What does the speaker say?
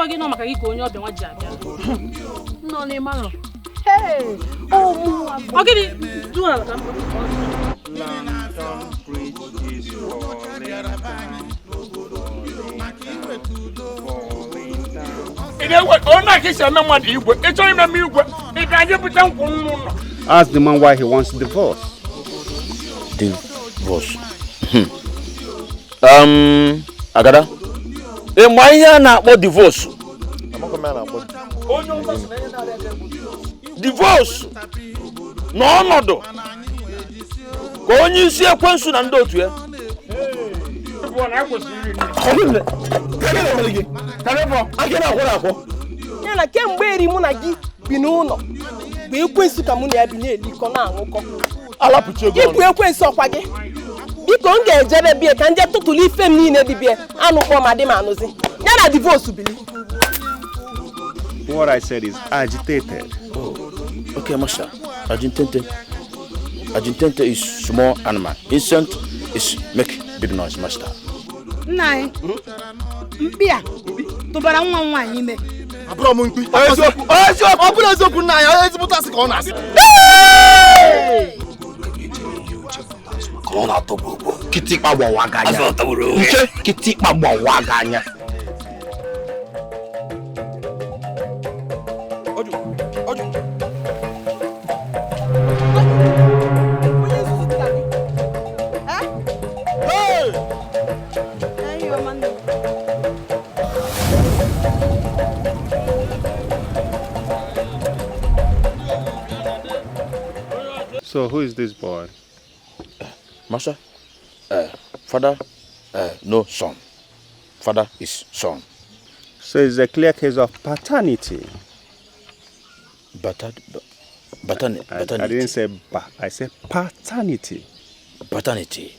Gwa gị nọ maka gị ka onye ọbịa nwa ji abịa. Nọ n'ime ụlọ. Ọ gịnị duo ala ka m London Bridge is falling down, falling down. Ị na-ewe ọ na ka isi eme mmadụ igwe, ị chọrọ ime m igwe, ị ga-aje bute nkwụ n'ụlọ. Ask the man why he wants divorce. Divorce. Agada, ị ma ihe a na-akpọ divorce? Divorce na ọnọdụ ka onye isi ekwensu na ndị otu ya. Ya na kemgbe eri mụ na gị bi n'ụlọ bụ ekwensu ka mụ na ya bi na-elikọ na-aṅụkọ. Ịbụ ekwensu ọkwa gị. Biko m ga-ejebe bie ka nje tụtụrụ ife m niile dị bie anụkpọ ma dị m anụzi. Ya na divorce bili. What I said is agitated. Oh, okay, master. Agitente. Agitente is small animal. Insect is make big noise, master. Nna anyị, mkpi a tụbara nwa m nwaanyị ime. Abụrọ m mkpi. Eziokwu. Ọ bụrụ eziokwu nna anyị, ezigbo asị ka ọ na-asị. Kịtịkpa gbawa gị anya. Nche kịtịkpa gbawa gị anya. So who is this boy? Master, father, no son. Father is son. So it's a clear case of paternity. Paternity. I didn't say ba, I said paternity. Paternity.